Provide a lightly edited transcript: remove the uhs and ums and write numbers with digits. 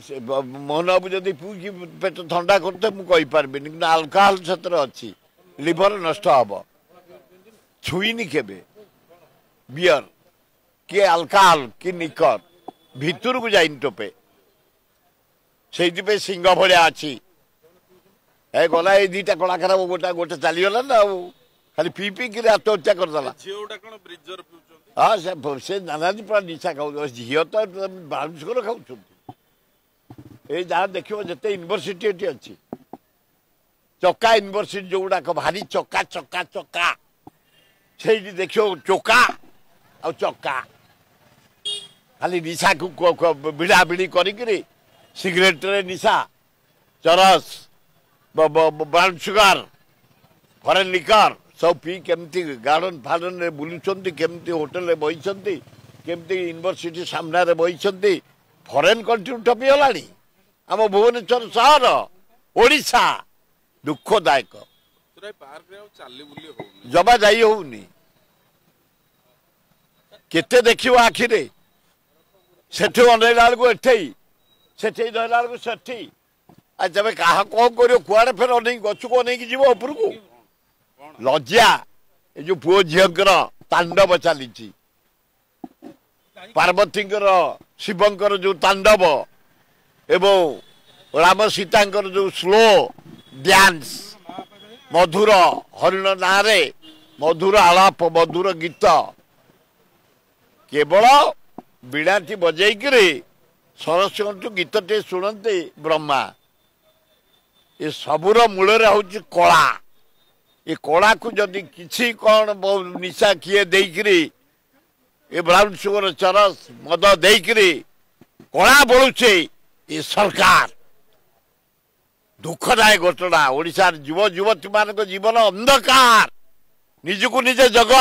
ସେ ମୋହନ ବାବୁ ଯଦି ପିଇକି ପେଟ ଥଣ୍ଡା କରୁଥିବେ ମୁଁ କହିପାରିବିନି, କିନ୍ତୁ ଆଲକୋହଲ ସେଥିରେ ଅଛି, ଲିଭର ନଷ୍ଟ ହବ। ଛୁଇଁନି କେବେ ବିୟର କି ଆଲକୋହଲ କି ନିକର, ଭିତରକୁ ଯାଇନି ଟୋପେ। ସେଇଥିପାଇଁ ସିଂହ ଭଳିଆ ଅଛି। ଏ ଗଲା ଏଇ ଦିଟା କଳାକାର, ଗୋଟେ ଗୋଟେ ଚାଲିଗଲା ନା, ଆଉ ଖାଲି ପିଇ ପିଇକିରି ଆତ୍ମହତ୍ୟା କରିଦେଲା। ହଁ, ସେ ନାନାଦି ପୁରା ନିଶା ଖାଉଛନ୍ତି। ଝିଅ ତ ବାଉଁଶକର ଖାଉଛନ୍ତି। ଏଇ ଯାହା ଦେଖିବ ଯେତେ ୟୁନିଭର୍ସିଟି ଏଠି ଅଛି, ଚକା ୟୁନିଭର୍ସିଟି ଯୋଉଗୁଡ଼ାକ ଭାରି ଚକା ଚକା ଚକା, ସେଇଠି ଦେଖିବ ଚୋକା ଆଉ ଚକା, ଖାଲି ନିଶାକୁ ଭିଡ଼ା ଭିଡ଼ି କରିକିରି, ସିଗାରେଟରେ ନିଶା, ଚରସ, ବ୍ରାଉନ୍ ସୁଗାର, ଫରେନ୍ ଲିକର ସବୁ ପିଇ କେମିତି ଗାର୍ଡେନ ଫାର୍ଡେନରେ ବୁଲୁଛନ୍ତି, କେମିତି ହୋଟେଲରେ ବଇଛନ୍ତି, କେମିତି ୟୁନିଭର୍ସିଟି ସାମ୍ନାରେ ବଇଛନ୍ତି। ଫରେନ୍ କଣ୍ଟ୍ରିରୁ ଟପିଗଲାଣି ଆମ ଭୁବନେଶ୍ୱର ସହର, ଓଡ଼ିଶା। ଦୁଃଖଦାୟକ, ଜମା ଯାଇ ହଉନି। କେତେ ଦେଖିବ ଆଖିରେ, ସେଠୁ ଅନେଇଲା ବେଳକୁ ଏଠେଇ, ସେଠେଇ ଧରିଲା ବେଳକୁ ସେଠି। ଆଉ ତମେ କାହା କଣ କରିବ? କୁଆଡ଼େ ଫେର ଅନେଇକି ଗଛକୁ ଅନେଇକି ଯିବ ଉପରକୁ? ଲଜ୍ଜା। ଏ ଯୋଉ ପୁଅ ଝିଅଙ୍କର ତାଣ୍ଡବ ଚାଲିଛି, ପାର୍ବତୀଙ୍କର ଶିବଙ୍କର ଯୋଉ ତାଣ୍ଡବ ଏବଂ ରାମ ସୀତାଙ୍କର ଯୋଉ ସ୍ଲୋ ଡ୍ୟାନ୍ସ, ମଧୁର ହରିଣ ନାଁରେ ମଧୁର ଆଳାପ, ମଧୁର ଗୀତ, କେବଳ ବୀଣାଟି ବଜେଇକିରି ସରସ୍ୱତୀଙ୍କଠୁ ଗୀତଟିଏ ଶୁଣନ୍ତି ବ୍ରହ୍ମା। ଏ ସବୁର ମୂଳରେ ହେଉଛି କଳା। ଏ କଳାକୁ ଯଦି କିଛି କ'ଣ ନିଶା କିଏ ଦେଇକିରି, ଏ ବ୍ରାଉନ୍ ସୁଗର, ଚରସ, ମଦ ଦେଇକିରି କଳା ବଳୁଛି ଏ ସରକାର। ଦୁଃଖଦାୟକ ଘଟଣା। ଓଡ଼ିଶାର ଯୁବ ଯୁବତୀମାନଙ୍କ ଜୀବନ ଅନ୍ଧକାର। ନିଜକୁ ନିଜେ ଜଗ।